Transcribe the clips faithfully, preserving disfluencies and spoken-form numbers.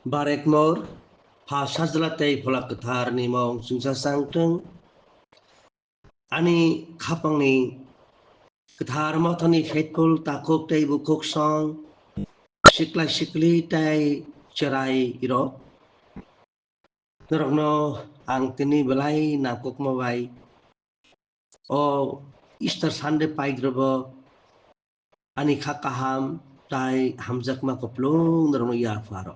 Barekmor, Pha Sajla tei Phola Kwthar ni mung chwngsa chang thung. Ani khapang ni Kwthar Mothani faithful takhuk tei bukhuk song, sikla sikli tei cherai rok. Norokno ang tini belai nangkukma bai o Easter Sunday paidrobo ani kha kaham tai hamjakma kupulung norokno yapharo.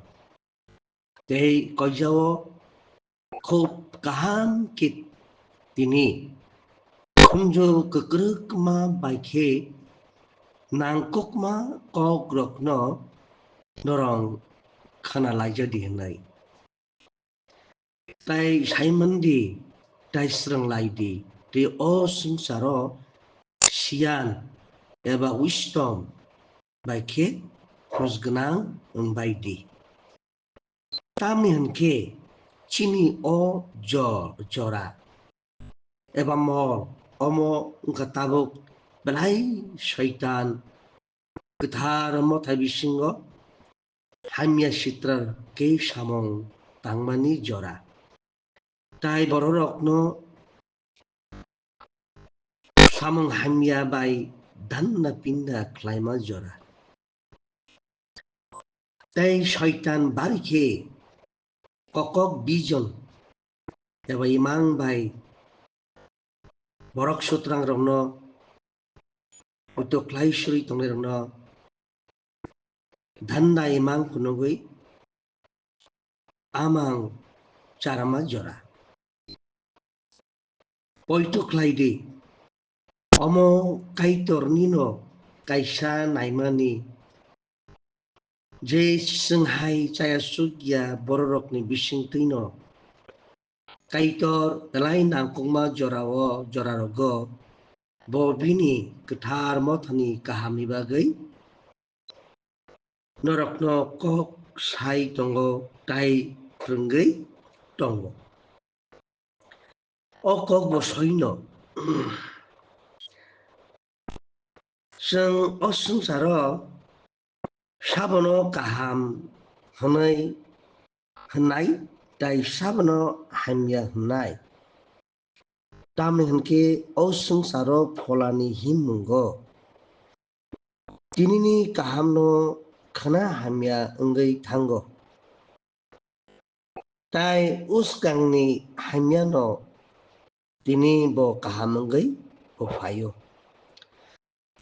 Tei koijao khub kaham khe tini khunju kwkrwkma bai khe nangkukma kokrokno norok khna laijadi hwnwi. Tai saimandi, tai swrwng laidi, tei o swngcharo siyan eba wisdom bai khe khus gwnang wng bai di. Tamni hwn khe chini o jo-, jora eba mol omo wngkha tabuk belai Soitan Kwthar Mothai bisingo hamya sitra khe samung tangmani jora. Tai bororokno samung hamya bai danna pinda khlaima jora. Tei Soitan bari khe kokok vision eba imang bai borok sutrangrokno, utuklai suri tongnairokno dhanda imang phunugwi amang charama jora. Poito khlai di, omo Kaitornino kaisa naimani, je chwng hai chayasukya bororokni bisingtwino Kaitor belai nangkukma jorao, jorarogo bo bini kwthar mothani kahamni bagwi norokno kok sai tongo tai phrwngwi tongo. O kok bo soino. Chwng o swngcharo sabono kaham hwnwi hwnnai tai sabono hamya hwnnai. Tamni hwn khe o swngcharo pholani himmungo tinini kahamno khna hamya wngwi thango. Tai uskangni hamyano tini bo kaham wngwi bo phaio.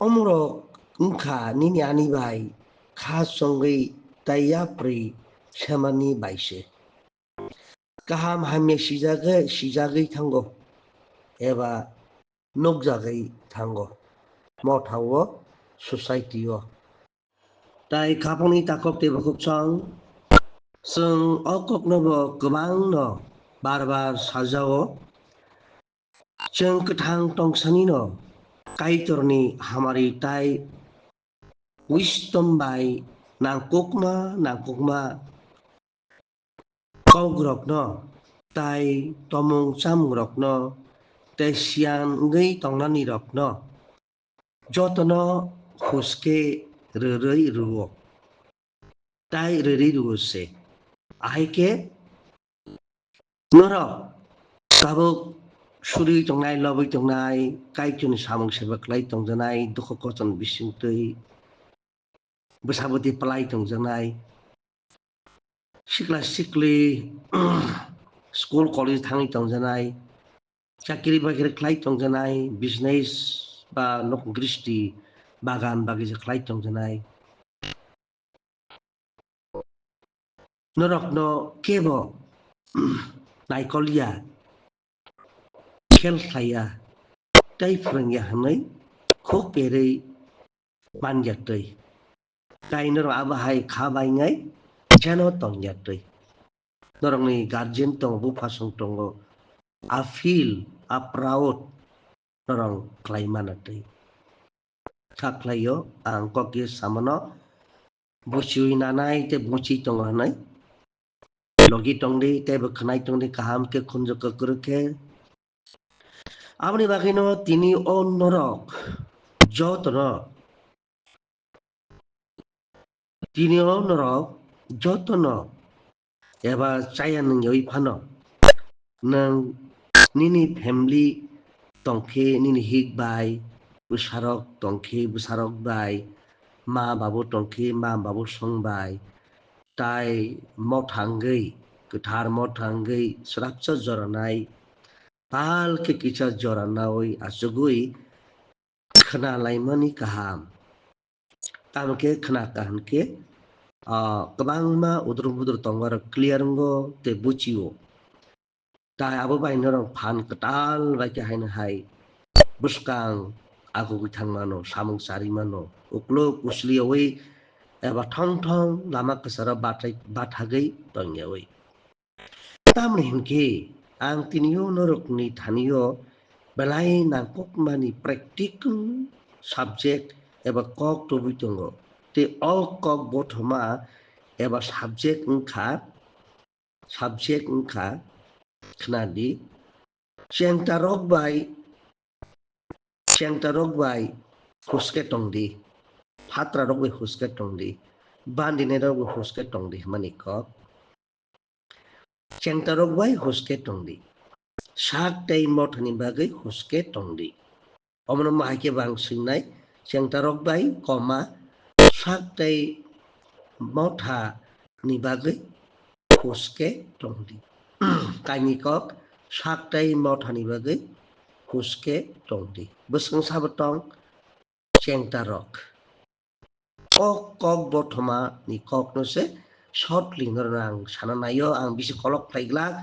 Omorok wngkha nini ani bai kha chongwi tai yapri semani bai se. Kaham hamya sijagwi, sijagwi thango eba nukjagwi thango, mothao, society-o. Tai khapangni takhuk tei bukhuk song, chwng o kokno bo kwbangno bar bar sajao. Chwng kwthang tongsanino Kaitorni hamari tai wisdom bai nangkukma, nangkukma kokrokno tai tomung chamungrokno tei siyan wngwi tongnanirokno jotono huske rwrwi rwo, tai rwrwi rwo se. Ahai khe norok tabuk suri tongnai, lobwi tongnai, Kaitorni samung seba khlai tongjanai, dukhu kochon bisingtwi bwsa bwtwi plai tongjaknai, sikla sikli school college thangwi tongjanai, chakri bakri khlai tongjanai, business ba nok gristi bagan bagija khlai tongjanai. Norokno kebo naikolya, khel khlaiya, tei phrwngya hwnwi khuk perwi manya twi. Tai norok abo hai kha bainai jeno tongya twi. Norokni guardian tongo, buphasong tongo, a feel, a proud norok khlai mano twi. Kha khlaio, ang kok ye samano, buchiwi nanai tei buchi tongo hwnwi. Logi tongdi, teibo khwnai tongdi, kaham khe khunju kwkrwk khe. Aboni bagwino tini o norok jotono, tini o norok jotono eba chaya nungyawi phano, nwng nini family tongkhe nini hik bai, bwsarok tongkhe bwsarok bai, ma babu tongkhe ma babu song bai, tai motha wngwi, kwthar motha wngwi srapsa joranai, pal khe kisa joranawi achugwi khna laimani kaham. Tamo khe khna kaham khe, ah, kwbangma udru budru tongo, aro clear wngo tei buchio. Tai abo bai norok phan kwtal bai khe haino hai bwskang agugwi thang mano, samung chari mano, uklok usliyawi eba thong thong lama kwcharo bathai-, bathagwi tongyawi. Tamoni hinkhe ang tinio norokni thanio belai nangkukmani practical subject eba kok tubui tongo. Tei o kok bothoma eba subject wngkha, subject wngkha, khnadi, chengtarok bai, chengtarok bai huske tongdi, phatrarok bai huske tongdi, bandinairok bai huske tongdi hwnmani kok. Chengtarok bai huske tongdi. Sak tei mothani bagwi huske tongdi. Omono mahai khe bang swingnai, chengtarok bai koma sak tei mothani bagwi huske tongdi. Kaini kok, sak tei mothani bagwi huske tongdi. Bwswng sabo tong chengtarok. O kok bothoma ni kok no se shortly norok ang sana naio, ang bisi kolok khlai glak,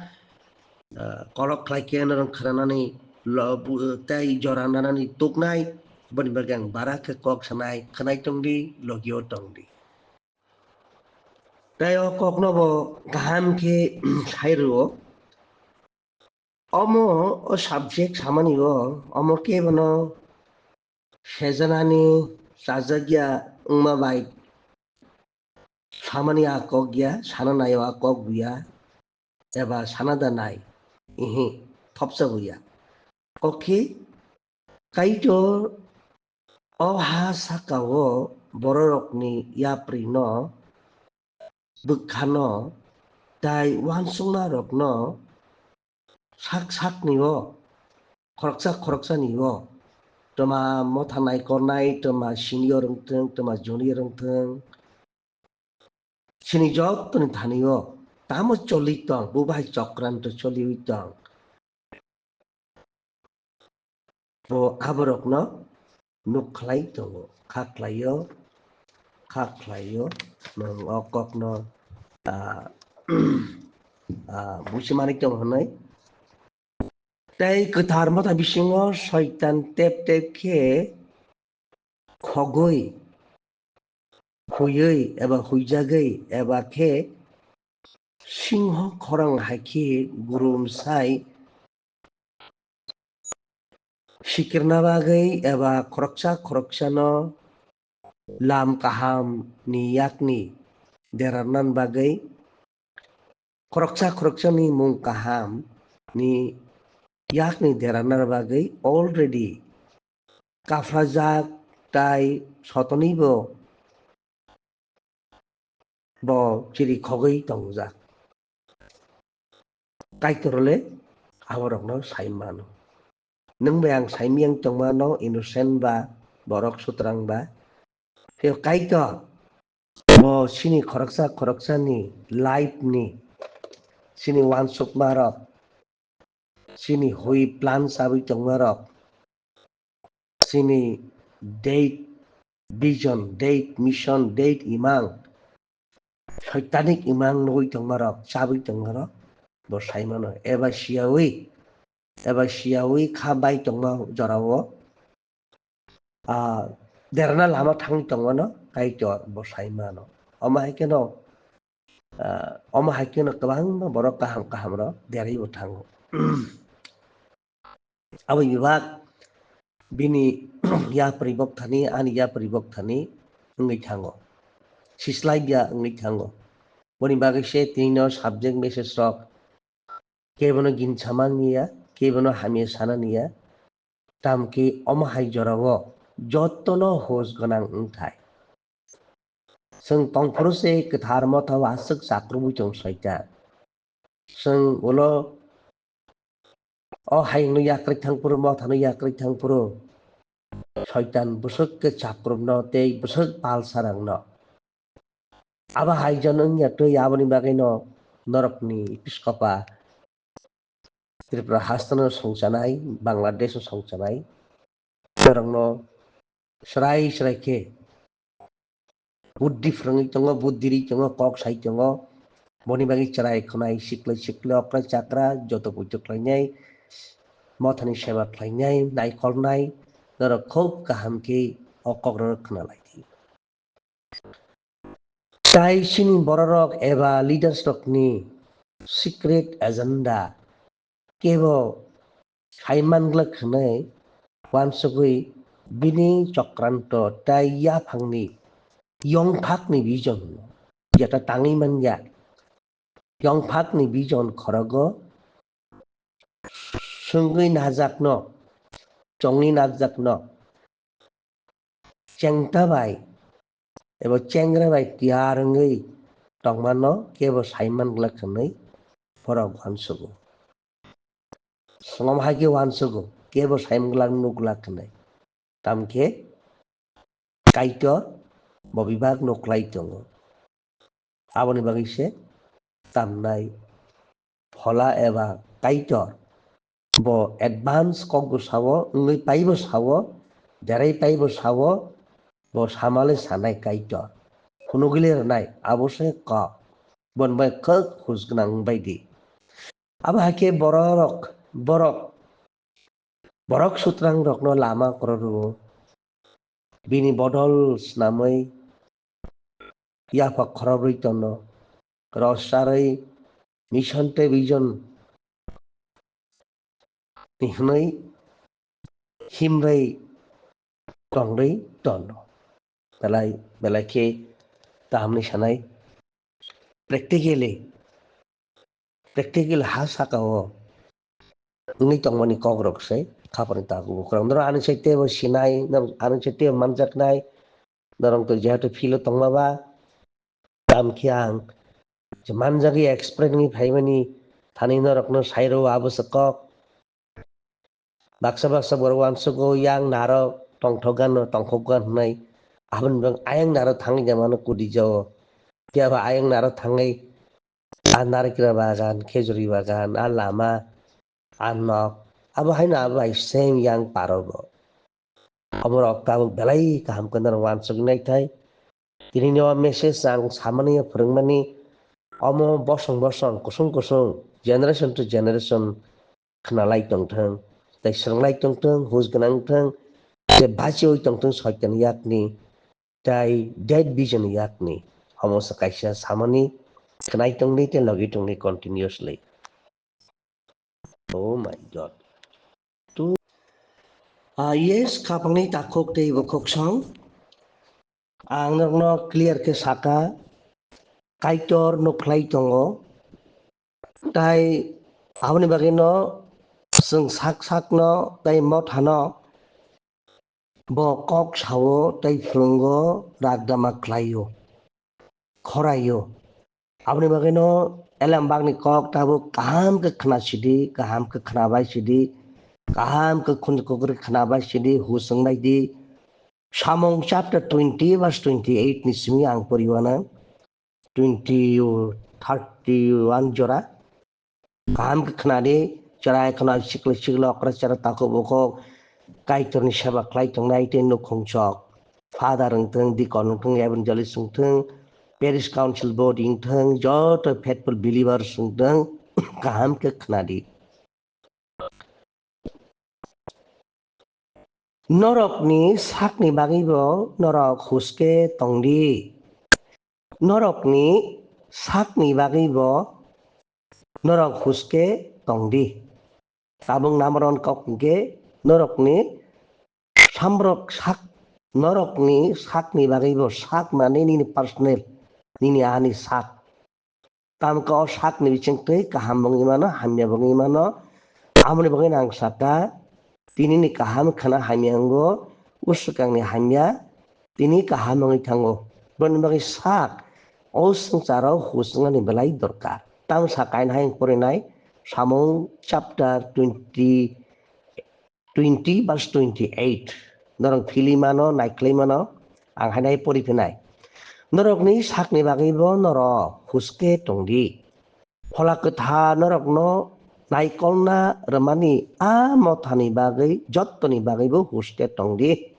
ah, kolok khlai khe norok khwnanani lo-, bu-, tei jora nanani tuknai, boni bagwi ang bara khe kok sanai, khwnai tongdi, logio tongdi. Tei o kok no bo kaham khe sai rwo. Omo o subject samani o, omo khe bono sejanani chajakya wngma bai samani a kok ya, sana naio a kok buya, eba sana da nai, ihi, thopsa buya. Kok khe Kaitor o ha saka o bororokni yapri no, bwkha no, tai uansukma rok no sak sak ni o, khoroksa khoroksa ni o, twma motha naikornai, twma senior wng thung, twma junior wng thung, chini joto ni thani o tamo choli tong, bo bai chokranto choliwi tong. Bo aborokno nuk khlai tongo, kha khlaio, kha khlaio, nwng o kokno, ah, ah, buchi manwi tongo hwnwi. Tei kwthar motha bisingo soitan tep tep khe khogwi, huiwi eba huijagwi eba khe singho khorang hai khe gurumsai sikirna bagwi eba khoroksa khoroksano lam kaham ni yakni derarna bagwi, khoroksa khoroksani mung kaham ni yakni derarna bagwi already kaphrajak tai sotonibo bo chiri khogwi tongjak. Kaitorle aborokno sai mano. Nwng bai ang saimiyang tongmano innocent ba, borok sutrang ba. Tei Kaitor bo chini khoroksa khoroksani life ni, chini uansukmarok, chini hui plan chabwi tongmarok, chini date vision, date mission, date imang, soitanik imang nugwi tongmarok, chabwi tongmarok bo sai mano. Eba siyawi, eba siyawi kha bai tongma jorao, ah, derna lama thangwi tongmano Kaitor bo sai mano. Omo hai kheno, ah, omo hai kheno kwbangma borok kaham kaham rok derwi bo thango. Abo bebak bini yapri bok thani, ani yapri bok thani wngwi thango. Sislai ya wngwi thango. Boni bagwi se tini no subject message rok kebono ginsa man niya, kebono hamya sana niya. Tamkhe omo hai jorao jotono hos gwnang wngthai. Chwng tongphuru se kwthar motha o aswk chakrubwi tong Soitan. Chwng ulo o hayungno yakrwi thangphuru, mothano yakrwi thangphuru, Soitan bwswk khe chakrupno tei bwswk palsarangno. Abo hai jon wngya twi aboni bagwino norokni Episkopa Tripura hasteno songchanai, Bangladesho songchanai, norokno chwrai chwrai khe buddhi phwrwngwi tongo, buddhi rwi tongo, kok sai tongo, boni bagwi chwrai khwnai, sikla sikla, okra chakra, joto puitu khlainai, mothani seba khlainai, naikolnai, norok khub kaham khe o kokrok khwnalai di. Tai chini bororok eba leaders rokni secret agenda kebo saimanglak hwnwi uansugwi bini chokranto tai yaphangni yongphakni vision jeta tangwi manya. Yongphakni vision khorogo swngwi najakno, chongwi najakno, chengta bai ebo chengra bai tiyar wngwi tongmano kebo saiman glak hwnwi borok uansugo. Songom hai khe uansugo, kebo saiman glak nuk glak hwnwi. Tamkhe Kaitor bo bebak nuklai tongo. Aboni bagwi se tamnai Phola eba Kaitor bo advance kok bo sao, wngwi paibo sao, derai paibo sao, bo samale sanai Kaitor. Phunugwile rwnai, abo se kok. Bon bai kok hus gwnang wngbai di. Abo hai khe borok, borok, borok sutrang rokno lama koro rwo. Bini bodol snamwi yapha khorobrwi tono. Rosarwi mission tei vision ni hwnwi himrwi tongwi tono. Belai, belai khe kahamni sanai. Practically, practical ha saka o wngwi tongmani kok rok se khapani tago bukrang. Norok ani side tebo sinai, norok ani side tebo manjaknai, norok to jehetu field o tongma ba, tamkhe ang je manjagwi expert wngwi phaimani thani norokno sairo abo se kok. Baksa baksa borok uansugo yang naro tongthok gano, tongkhok gan hwnwi. Aboni bagwi ayang naro thangwi jamano kudi jao. Phiya ba ayang naro thangwi a narikra bagan, khejuri bagan, a lama, a nok, abo haino abo bai same yang paro bo. Omo rok tabuk belai kaham khe norok uansuknai thai. Tini ni o message ang samani, phwrwngmani, omo bosong bosong, kusung kusung, generation to generation khwnalai tongthwng, tei swrwnglai tongthwng, hus gwnang thwng, tei bachiwi tongthwng Soitan yakni, tei dead vision yakni. Omo se kaisa samani, khwnai tongdi tei logi tongdi continuously. Oh my God. Tu, ah, yes, khapangni takhuk tei bukhuk song. Ang norokno clear khe saka, Kaitor nukhlai tongo. Tai aboni bagwino chwng sak sakno tei mothano bo kok sao tei phwrwngo, ragdama khlaio, khoraio. Aboni bagwino elembakni kok tabuk kaham khe khna sidi, kaham khe khna bai sidi, kaham khe khunju kukrwi khna bai sidi, hus wng bai di. Samung chapter twenty verse twenty-eight ni simi ang poriwana, twenty, thirty-one jora. Kaham khe khna di, chwrai khna sikla sikla okra chara takhuk bukhuk Kaitorni seba khlai tongnai tei nukhung chok. Father wng thung, deacon wng thung, evangelist wng thung, parish council body wng thung, joto faithful believers wng thung, kaham khe khna di. Norokni sakni bagwibo norok huske tongdi. Norokni sakni bagwibo norok huske tongdi. Tabuk namaron kok hwnkhe norokni samrok sak, norokni sakni bagwibo sak mane nini personal, nini ani sak. Tamkhe o sakni bisingtwi kaham wngwi mano, hamya wngwi mano. Aboni bagwi ang saka, tinini kaham khna hamya wngo, o swkangni hamya tini kaham wngwi thango. Boni bagwi sak, o swngcharo hus wngnani belai dorkar. Tamsa kainwi hai porinai Samung chapter twenty, twenty verse twenty-eight. Norok philwi mano, naiklai mano, ang hainai pori phinai. Norokni sakni bagwibo norok huske tongdi. Phola Kwthar norokno naikolna rwmani a mothani bagwi, jottoni bagwibo huske tongdi.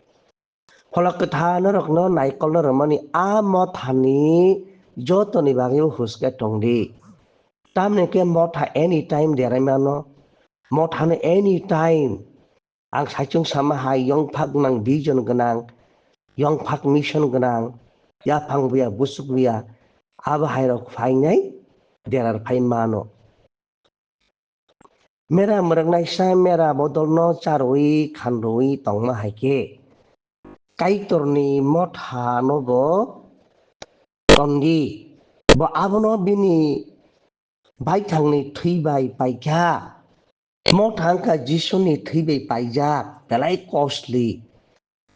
Phola Kwthar norokno naikolna rwmani a mothani jotoni bagwi huske tongdi. Tamni khe motha anytime derai mano. Mothano anytime ang saichung sama hai yongphak nang vision gwnang, yongphak mission gwnang, yaphang buya, busuk buya, abo hairok phainai derar phai mano. Mera mwrwknaisa mera bodolno charwi khanrwi tongma hai khe, Kaitorni mothano bo tongdi. Bo abono bini baithangni thwi bai paikha. Motha wngkha Jisuni thwi bai paijak, belai costly.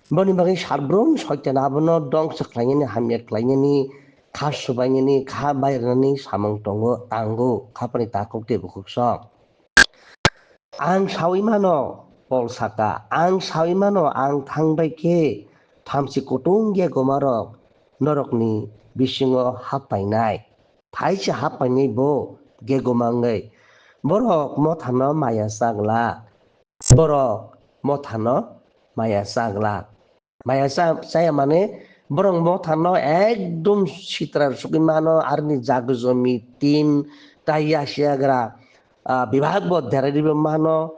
Boni bagwi Sarbrum Soitan abono dongsa khlainani, hamya khlainani, kha subainani, kha bairnani samung tongo, tango, khapani takhuk tei bukhuk sok. Ang saui mano, Pol saka, ang saui mano, ang thangbai khe thamchi kutung gegomarok norokni bisingo happainai. Thaisa happainai bo gegoma wngwi. Borok mothano maya chagla. Borok mothano maya chagla. Maya cha-, chaya mane borok mothano ekdom sitra sugwi mano, aroni jaga jomi tin tai yasiyagra, ah, bibak bo derai riwi mano.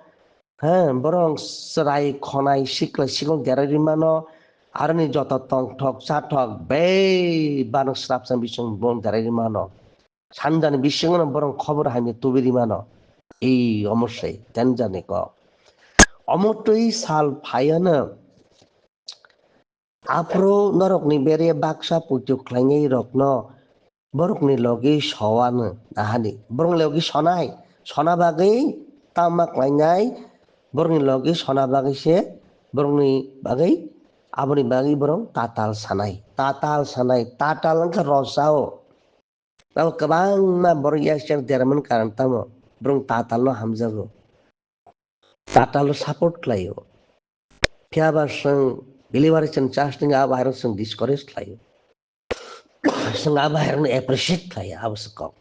He, borok chwrai khonai sikla sikong derai riwi mano, aroni joto tongthok chathok bebano srapsa bising bong derai riwi mano. Sanjani bisingo no borok khobor hamya tubui rimano. Ei omo se tenjani kok. Omo twi sal phaiano aphuru norokni bere baksa puitu khlainai rokno borokni logi soano nahani. Borokni logi sonai, sona bagwi tama khlainai, borokni logi sona bagwi se borokni bagwi aboni bagwi borok tatal sanai. Tatal sanai, tatal wngkha rosao. Abo kwbangma borok yaksar dermani karon tamo borok tatalno hamjago. Tatalno support khlaio. Phiya ba chwng believer chwng church thwngya abo hairok chwng discourage khlaio. Chwng abo hairokno appreciate khlaio, abo se kok.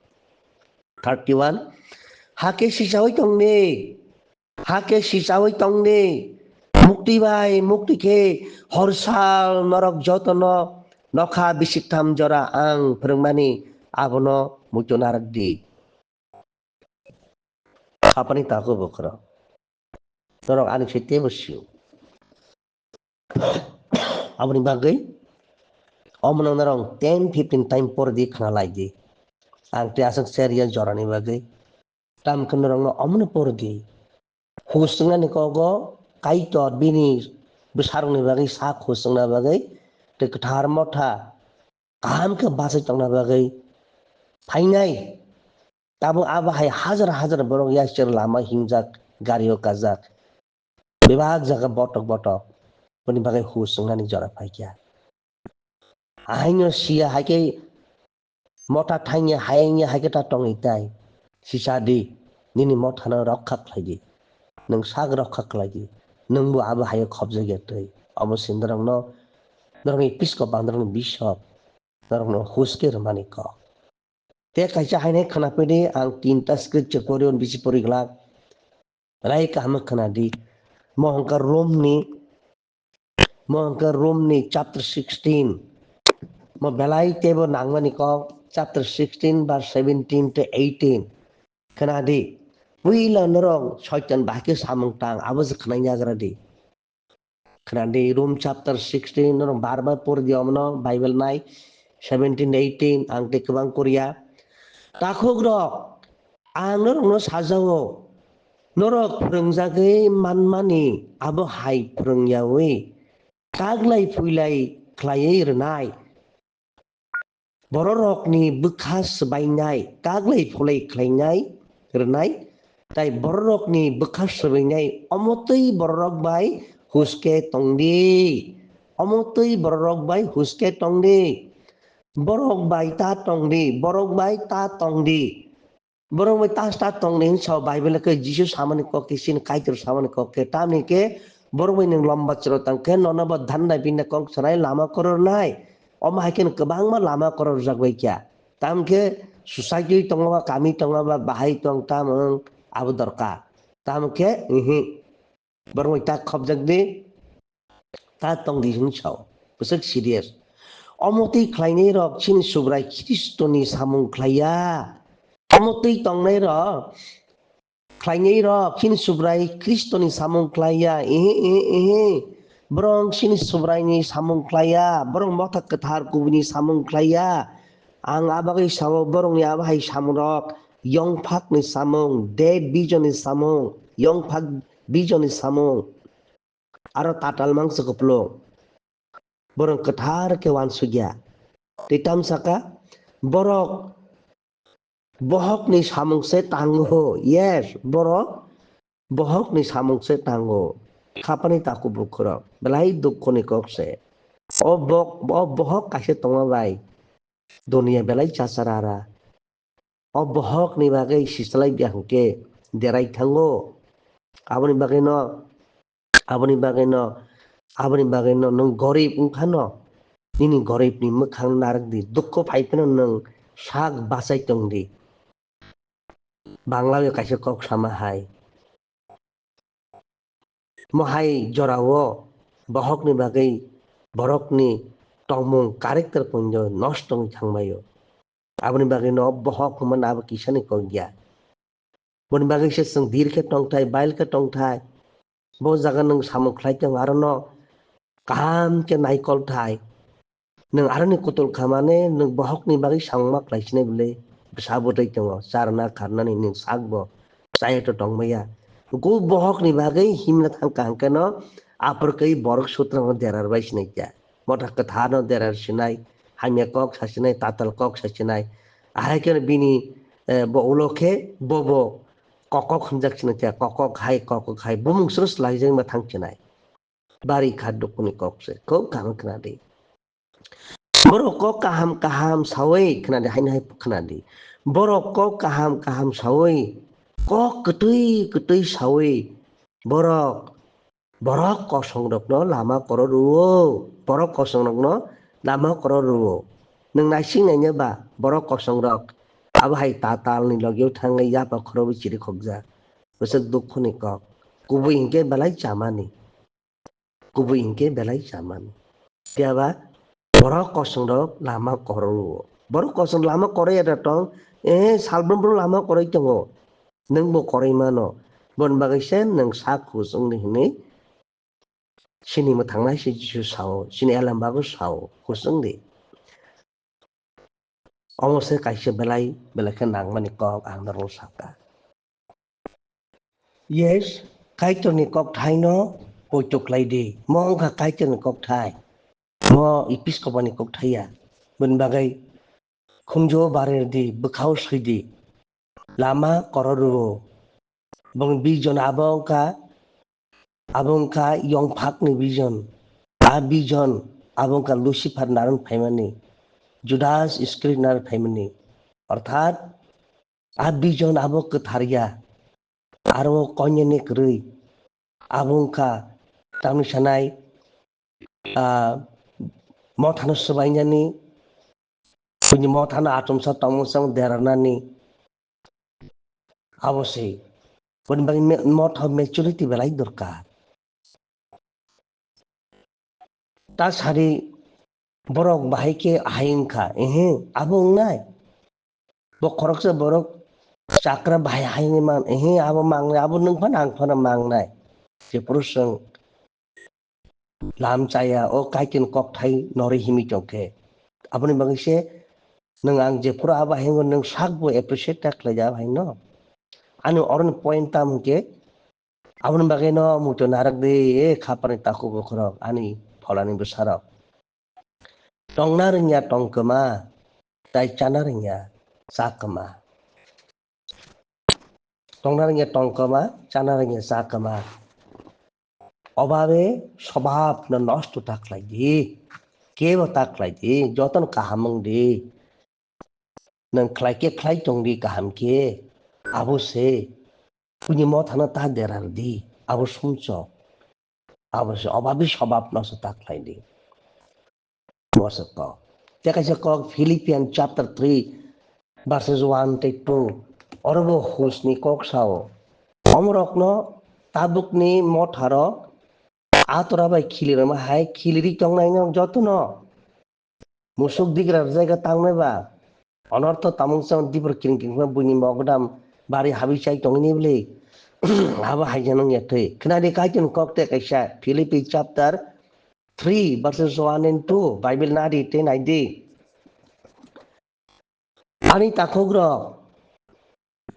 Thirty-one, hakhe sichaui tongni. Hakhe sichaui tongdi, mukti bai mukti khe horsal norok jotono nokha bisiktham jora ang phwrwngmani abono muitu narwkdi. Khapani takhuk bukhurok. Norok ani se teibo sio. Aboni bagwi omono norok ten fifteen time por di khna lai di. Ang tei aswk share ya jorani bagwi. Tam khe norokno omono por di. Hus wngnani kogo Kaitor bini bwsarokni bagwi sak hus wngna bagwi tei kwthar motha kaham khe bachai tongna bagwi phainai. Tabuk abo hai hajar hajar borok yaksero lama hingjak, gario kajak. Bebak jaga botok botok. Boni bagwi hus wngnani jora phaikha. Ahaino siya hai khe motha thangya, hayangya hai khe ta tongwi tai. Sisa di, nini mothano rokha khlai di. Nwng sak rokha khlai di. Nwngbo abo hayo khopjakya twi. Obo se norokno, norokni pisko ba norokni bishop, norokno hus khe rwmani kok. Tei kaisa haino khwnaphidi, ang tinta scripture pori, on bisi pori glak. Rai kaham khwna di. Mo hwnkha Romni, mo hwnkha Romni chapter sixteen. Mo belai teibo nangmani kok chapter sixteen verse seventeen to eighteen. Khwna di. Puila norok Soitan bahai khe samung tang, abo se khwnai yagra di. Khwnadi, Rom chapter sixteen, norok bar bar pori di omono, Bible nai, seventeen, eighteen, ang tei kwbang poriya. Takhuk rok, ang norokno sajao, norok phwrwngjagwi manmani abo hai phwrwngyawi, kaglai phuilai khlaiwi rwnai. Bororokni bwkha swbainai, kaglai phulai khlainai rwnai, tai bororokni bwkha swbainai, omotwi bororok bai huske tongdi, omotwi bororok bai huske tongdi, borok bai ta tongdi, borok bai ta tongdi. Borok bai tas ta tong ni hinwi sao Bible khe Jisu samani kok khe chini Kaitor samani kok khe tamni khe borok bai nwng lomba chwra tang khe nono bo dhanda binda kok sanai lama koror nai. Omo hai khe kwbangma lama koror jak bai kha. Tam khe society tongo ba kami tongo ba bahai tong tam wng abo dorkar. Tam khe, mhm. Borok bai ta khopjak di, ta tong di hwn sao. Bwswk serious. Omo twi khlainai rok chini Subrai Khristoni samung khlaiya. Omo twi tongnai rok khlainai rok chini Subrai Khristoni samung khlaiya. Ehe, ehe, ehe. Borok chini Subraini samung khlaiya. Borok motha kwthar kubuni samung khlaiya. Ang abagwi sao borokni abo hai samung rok yongphakni samung, de bijoni samung, yongphak bijoni samung. Aro tatal mangsa kupulung. Borok kwthar khe uansukya. Tei tam saka, borok bohokni samung se tango. Yes, borok bohokni samung se tango. Khapani taku bukhurok. Belai dukhoni kok se. O bok, o bohok kaisa tongma bai. Dunia belai chasarara. O bohokni bagwi sisalai biya hwnkhe derai thango. Aboni bagwino, aboni bagwino, aboni bagwino nwng gorib wngphano, nini goribni mwkhang narwk di, dukhu phai phano nwng sak bachai tong di. Bangla o kaisa kok sama hai. Mohai jorao bohokni bagwi borokni tongmung character poino nosto wngwi thangbaio. Aboni bagwino bohok hwnmano abo kisani kok ya. Boni bagwi se chwng dir khe tongthai, bail khe tongthai. Bo jaga nwng samung khlai tong arono kaham khe naikol thai. Nwng aroni kutul khamani nwng bohokni bagwi samung ma khlai sinai bwle bwsa bwtwi tongo, charna kharnani nwng sakbo chaya to tongmaya. Go bohokni bagwi himna thang kaham kheno aphurkhe borok sutrano derar bai sinai kya. Motha kwtharno derar sinai, hamya kok sa sinai, tatal kok sa sinai. Ahai kheno bini, eh, bo ulo khe bobo kokok hwnjak sinai kya, kokok hai, kokok hai. Bumung sro swlaijak ma thang sinai. Bari kha dukuni kok se. Kok kaham khna di. Borok kok kaham kaham sawi khna di, haino hai khna di. Borok kok kaham kaham sawi, kok kwtwi kwtwi sawi, borok, borok kosongrokno lama koro rwo. Borok kosongrokno lama koro rwo. Nwng naising naina ba borok kosongrok abo hai tatalni logio thangwi yapa khorowi chiri khokjak. Bwswk dukhuni kok. Kubui hinkhe belai chamani. Kubui hinkhe belai chamani. Phiya ba borok kosongrok lama kororo. Borok kosong lama koroi ya da tong, eh, salbrum brum lama koroi tongo. Nwng bo koroi mano. Bon bagwi se nwng sak hus wngdi hinwi sini mwthangnai se Jisu sao, sini elem babu sao, hus wngdi. Omo se kaisa belai, belai khe nangmani kok ang norok sakha. Yes, Kaitorni kokthaino poito khlai di. Mo wngkha Kaitorni kokthai. Mo Episkopani kokthai ya. Bini bagwi khumjao barir di, bwkhao swi di. Lama koro rwo. Bong vision abo wngkha, abo wngkha yongphakni vision. A vision abo wngkha Lucifer naron phaimani, Judas Iskariot naron phaimani. Orthat a vision abo kwthar ya, aro konyani kwrwi. Abo wngkha tamni sanai, ah, mothano swbainani, buini mothano achomsa tongmungsong derarnani. Abo se. Boni bagwi me-, motha maturity belai dorkar. Ta sari borok bahai khe ahai wngkha, ehe, abo wngnai. Bo khoroksa borok chakra bahai hai wngwi man, ehe, abo mangnai, abo nwng phano ang phano mangnai. Jephuru chwng lam chaya, o Kaitorni kokthai norwi himwi tongkhe. Aboni bagwi se nwng ang jephuru abo haino nwng sakbo appreciate ta khlaijak haino. Ani oroni point tam hwnkhe, aboni bagwino muitu narwk di, e khapani takhuk bukhurok, ani pholani bwsarok. Tongna rwngya tong kwma, tai chana rwngya cha kwma. Tongna rwngya tong kwma, chana rwngya cha kwma. Obabe swbab no nosto ta khlai di. Kebo ta khlai di, jotono kaham wng di. Nwng khlai khe khlai tong di kaham khe. Abo se, buini mothano ta derar di, abo sumsok. Abo se obabi sobab no se ta khlai di. Bo se kok. Tei kaisa kok Philippians chapter three verses one tei two. Oro bo husni kok sao. Omorokno tabukni motharo atora bai khilirima hai khiliri tongnai nok jotono. Musuk digra rwjaiga tangnai ba. Onortho tamung chang dibor kiring kiring buini mogodam bari habi chai tongini bwle. Abo hai jano ya thwi. Khnadi kaichun kok tei kaisa Philippi chapter three verses one and two. Bible nadi tei naidi. Ani takhukrok,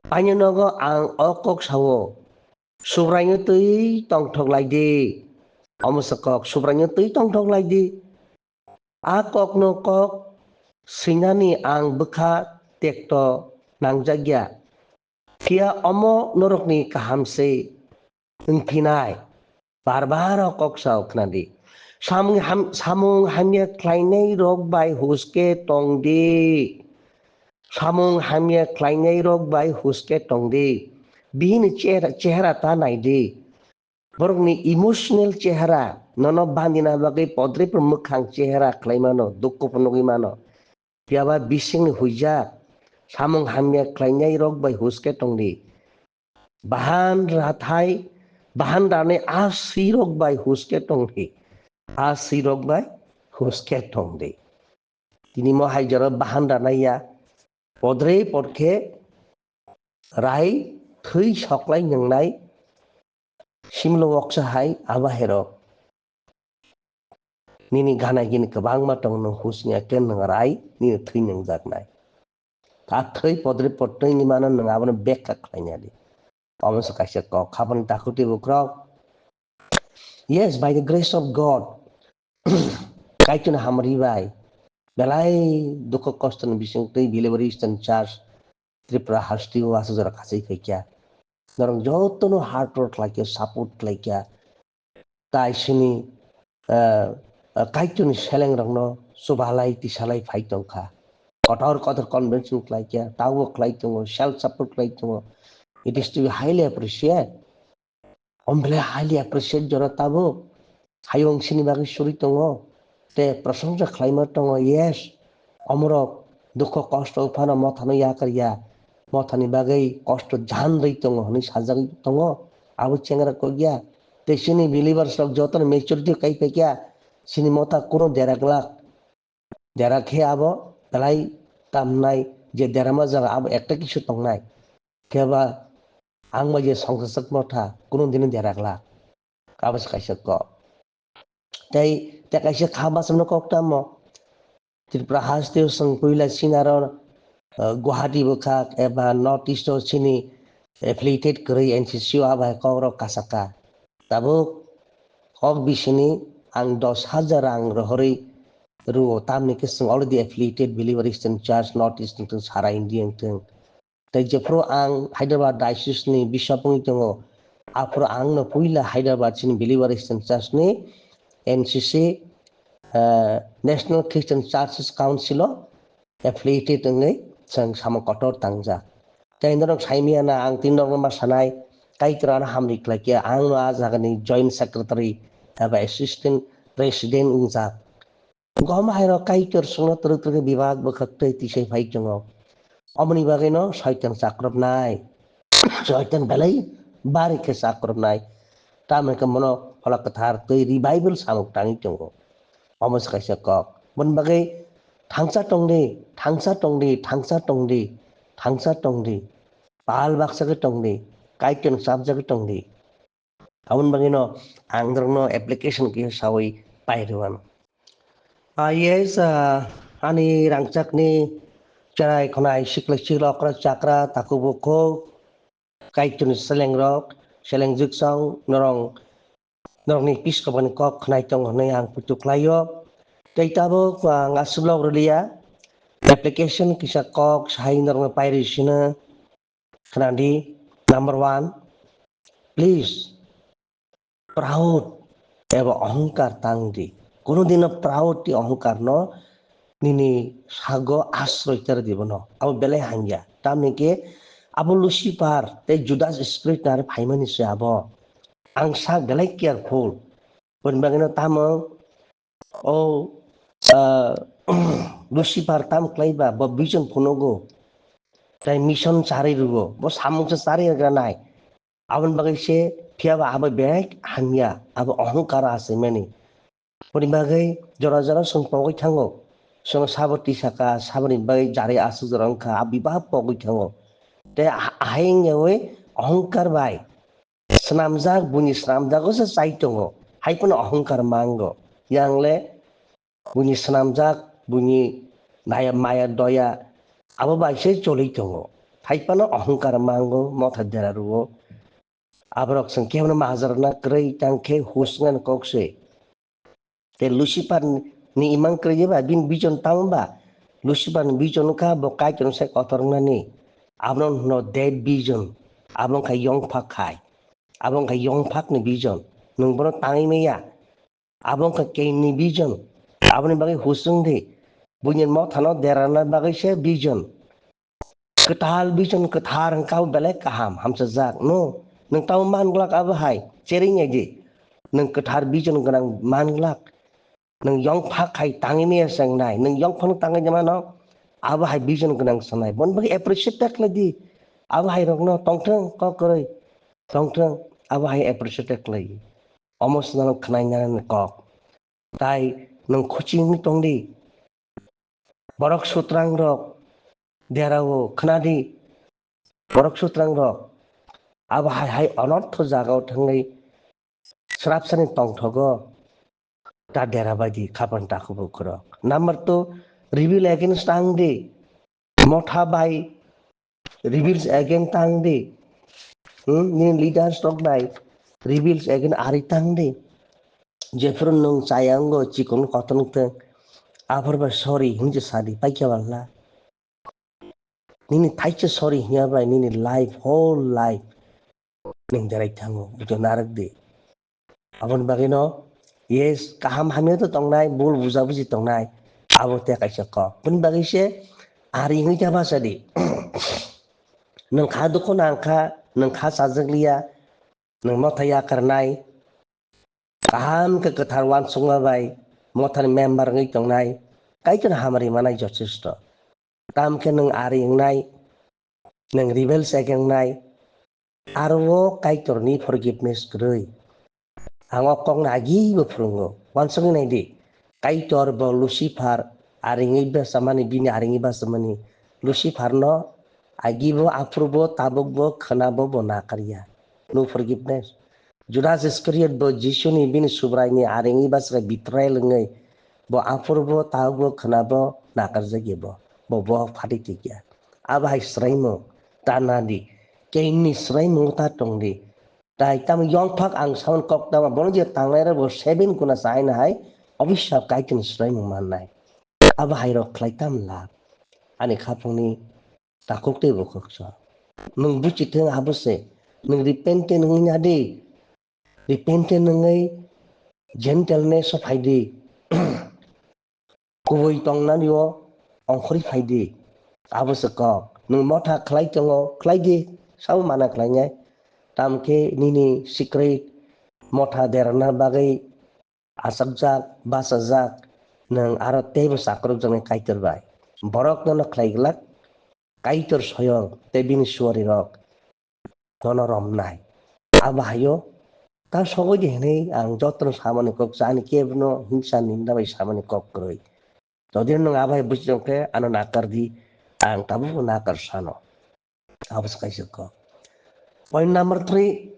ani nogo ang o kok sao, Subraino twi tongthok lai di. Omo se kok, Subraino twi tongthok lai di. A kokno kok swinani ang bwkha tekto nangjak ya. Phiya omo norokni kaham se wngphinai. Bar bar o kok sao khnadi. Samung ham-, samung hamya khlainai rok bai huske tong di. Samung hamya khlainai rok bai huske tong di. Bini chehra, chehra ta nai di. Borokni emotional chehra nono bandina bagwi podripur mwkhang chehra khlai mano, dukhu phunugwi mano. Phiya ba bisingni huijak, samung hamya khlainai rok bai huske tong di. Bahan rathai, bahan ranai a sirok bai huske tong di. A sirok bai huske tong di. Tini mo hai jora bahan ranai ya. Podre podkhe rai thwi soklai nwngnai simlo woksa hai abo herok. Nini gana gini kwbangma tong nwng husnya khe nwng rai nini thwi nwngjaknai. Ta thwi podre podtwi ni mano nwng abono bekha khlaina di. Omo se kaisa kok. Habani takhuk tei bukrok. Yes, by the grace of God. Kaitor hamri bai. Belai dukho kosto ni bising twi Believer Eastern Church Tripura hasteo aswk jora khachai phaikha. Norok jotono hard work khlaikha, support khlaikha. Tai sini, ah, ah, Kaitorni selengrokno chubalai tisalai phai tongkha. Kotor kotor convention khlaikha, tabo khlai tongo, self support khlai tongo. It is to be highly appreciate. Omo belai highly appreciate jora tabuk. Hayung sini bagwi suri tongo. Te prosongsa khlaima tongo, yes. Omorok dukho kosto phano mothano yakar ya. Mothani bagwi kosto jan rwi tongo hwnwi sajagwi tongo. Abo chengra kok ya. Te sini believers rok jotono maturity kai phaikya. Sini motha kuno dera glak. Dera khe abo belai tamnai je derama jaga abo ekta kisu tongnai. Khe ba ang bai je songsa sak motha kuno dini dera glak. Abo se kaisa kok. Tei, tei kaisa kha bachano kok tamo. Tripura hasteo chwng puila sinaro, uh, Guwahati bwkhak eba North East o chini affiliated kwrwi N C C o abo hai kokrok kasaka. Tabuk kok bisini ang dos hajar rang rohorwi rwo, tamni khe chwng already affiliated Believer Eastern Church North East wngthung, sara India wngthung. Tei jephru ang Hyderabad Diocese ni Bishop wngwi tongo, aphuru ang no puila Hyderabad chini Believer Christian Church ni N C C, eh, National Christian Churches Council o affiliated wngwi chwng samung kotor tangjak. Tei norok saimaya na ang tini norokno ma sanai, Kaitor ano hamri khlai khe ang no a jaga ni Joint Secretary eba Assistant President wngjak. Gom haino Kaitor chwngno twrwk twrwk khe bebak bwkhak twi tisai phai tongo. Omoni bagwino Soitan chakrupnai. Soitan belai bari khe chakrupnai. Tamoni khe mono Phola Kwthar twi revival samung tangwi tongo. Omo se kaisa kok. Boni bagwi thangsa tongdi, thangsa tongdi, thangsa tongdi, thangsa tongdi. Pal baksa khe tongdi, Kaitorno chapjagwi tongdi. Aboni bagwino ang norokno application kisa sawi pai rwano. Ah, yes, ah, ani rangchakni cherai khwnai siklai sikla okra chakra takhuk bukhuk Kaitorni selengrok, seleng jwksong norong, norokni piskopani kok khwnai tongo hwnwi ang puitu khlaio. Tei tabuk ang aswk log rwliya, application kisa kok sai norokno pai rwi sino. Khwnadi, number one, please, proud eba ohongkar tang di. Kuno dino proud tei ohongkar no nini sago asroi tar di bono. Abo belai hangya. Tamni khe Abo Lucifer tei Judas Iscariot aro phaimani se abo. Ang sa belai careful. Boni bagwino tamo o, ah, Lucifer tam khlai ba, bo vision phunugo. Tai mission charwi rwo. Bo samung se charwi rwgranai. Aboni bagwi se phiya ba abo belai hamya, abo ohongkar asimani. Boni bagwi jora jora chwng pogwi thango. Chwng sabo tisaka, saboni bagwi jari aswk jora wngkha, abo bibaha pogwi thango. Tei ah-, ahai wngyawi ohongkar bai swnamjak, buini swnamjago se chai tongo. Hai phano ohongkar mango. Yang le buini swnamjak, buini naya maya doya, abo bai se choli tongo. Hai phano ohongkar mango, motha dera rwo. Aborok chwng kebono mahajarna kwrwi tang khe husngan kok se. Tei Lucifer ni imang kwrwi ba bini vision tamo ba? Lucifer ni vision wngkha bo Kaitor sai kotor wngnani. Abono hwno dead vision. Abo wngkha yongphak khai. Abo wngkha yongphak ni vision. Nwng bono tangwi maya. Abo wngkha Cain ni vision. Aboni bagwi husung di. Buini mothano derana bagwi se vision. Kwtal vision kwthar wngkha belai kaham, hamsajak. No, nwng tamo man glak abo hai. Cherwi nai di. Nwng kwthar vision gwnang man glak. Nwng yongphak hai tangwi maya se wngnai. Nwng yongphak tangwi mano abo hai vision gwnang sanai. Boni bagwi appreciate ta khlai di. Abo hai rokno tongthwng kok kwrwi. Tongthwng abo hai appreciate ta khlai. Omo swnam khwnai nani kok. Tai nwng khuching tong di. Borok sutrang rok derao khna di. Borok sutrang rok abo hai hai onortho jagao thangwi srapsani tongthogo ta dera bai di khapan takhuk bukhurok. Number two, rebel against tang di. Motha bai rebels against tang di. Hmm? Nini leaders rok bai rebels against ari tang di. Jephuru nwng chaya wngo chikon kotor wngthwng, aphuru bai sorry hinwi sa di, paikha walla. Nini thaisa sorry hinya bai nini life, whole life nwng derai thango, bujo narwk di. Aboni bagwino, yes, kaham hamya to tongnai, bul buja buji tongnai, abo te kaisa kok. Boni bagwi se ari wngwi ta basa di. Nwng kha dukhu nang kha, nwng kha chajak liya, nwng motha yakarnai, kaham khe kwthar uansukma bai mothani member wngwi tongnai, Kaitor hamari manai jothesto. Tamo khe nwng ari wngnai, nwng rebels against wngnai, aro o Kaitorni forgiveness kwrwi. Ang o kokno agibo phwrwngo. Uansugwi nai di. Kaitor bo Lucifer aringwi basamani, bini aringwi basamani. Luciferno agibo, aphurbo, tabukbo, khwnabo bo nakarya. No forgiveness. Judas Iscariot bo Jisuni bini Subraini aringwi bachwrai betrayal wngwi bo aphurbo, tabukbo, khwnabo nakarjakya bo. Bo bohok phatwi tikya. Abo hai swraimung ta na di. Cainni swraimung ta tong di. Tai tamo yongphak ang samani kok tama bono je tangnai rok bo seven guna chaina hai obisap Kaitorni swraimung mannai. Abo hai rok khlai tam lab. Ani khapungni takhuk tei bukhuk so. Nwng buchi thung abo se. Nwng repentant wngya di. Repentant wngwi gentleness o phai di. Kubui tongnani o ongkhorwi phai di. Abo se kok. Nwng motha khlai tongo, khlai di. Sabo mana khlainai. Tamo khe nini secret motha derana bagwi achakjak, bachajak, nwng aro teibo chakrwkjaknai Kaitor bai. Borok nono khlai glak, Kaitor soyong tei bini suarirok nono romnai. Abo haio ta sogwi di hwnwi ang jotono samani kok sa, ani kebono hingsa ninda bai samani kok kwrwi. Jodi nwng abo hai buchi tong khe ano nakar di, ang tabukbo nakar sano. Abo se kaisa kok. Point number three,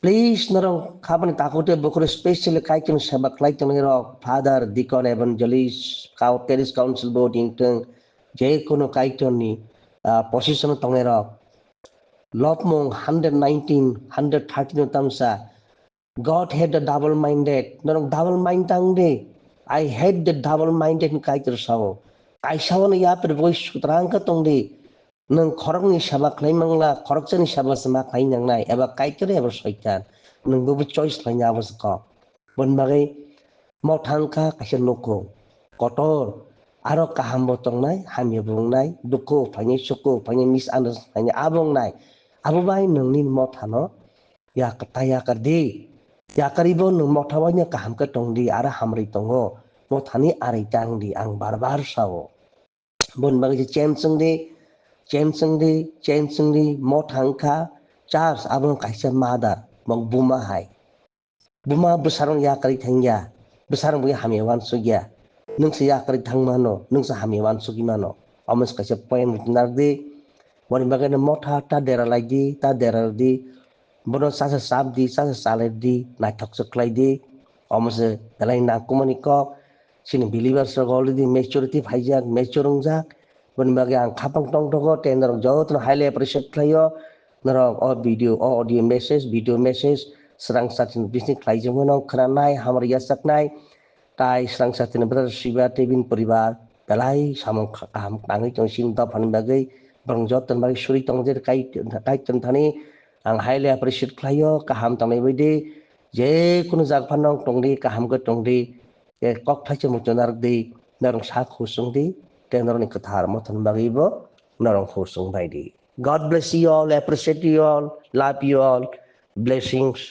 please norok khabani takhuk tei bukhuk specially Kaitorni seba khlai tongnai rok, father, deacon, evangelist, kau parish council board wngthwng, je kono Kaitorni, ah, position o tongnai rok. Lobmung hundred nineteen, hundred thirteen o tamsa, God hate the double minded. Norok double mind tang di. I hate the double minded ni Kaitor sao. Kaisa o no yapri boi sutrang khe tong di. Nwng khoroknwi seba khlai mangla, khoroksani seba se ma khlai nangnai, eba Kaitor eba Soitan. Nwng bobo choice khlaina abo se kok. Boni bagwi motha wngkha kaisa nukung kotor, Aro kaham bo tongnai, hamya bo wngnai, dukhu phainai, sukhu phainai, misunderstanding phainai, abo wngnai. Abo bai nwngni mothano yakar ta yakar di. Yakarwi bo nwng motha bai no kaham khe tong di, aro hamrwi tongo. Mothani arwi tang di, ang bar bar sao. Boni bagwi je chem chwng di, chem chwng di, chem chwng di, motha wngkha church, abo wngkha kaisa mother, bo buma hai. Buma bwsarok yakarwi thangya, bwsarok bo hamya uansukya. Nwng se yakarwi thang mano, nwng se hamya uansukwi mano. Omo se kaisa point narwk di. Boni bagwi no motha ta dera lai di, ta dera di. Bono chasa chap di, chasa chalai di, naithok se khlai di. Omo se belai nangkukmani kok. Chini believers rok already maturity phaijak, mature wngjak. Boni bagwi ang khapang tongthogo, tei norok jotono highly appreciate khlaio. Norok o video, o audio message, video message, swrang satini bisni khlaijak mano, khwnanai, hamari yachaknai. Tai swrang satini brother Shiba tei bini poribar belai samung kha-, kaham tangwi tong sini dophani bagwi, borok jotono bagwi suri tong je kai, kai tong thani. Ang highly appreciate khlaio, kaham tongnai bai di, je kunu jaga phano tong di, kaham khe tong di, tei kok thaisa muchung narwk di, norok sa khusung di, tei norokni kwthar mothani bagwi bo norok khusung bai di. God bless you all, appreciate you all, love you all, blessings.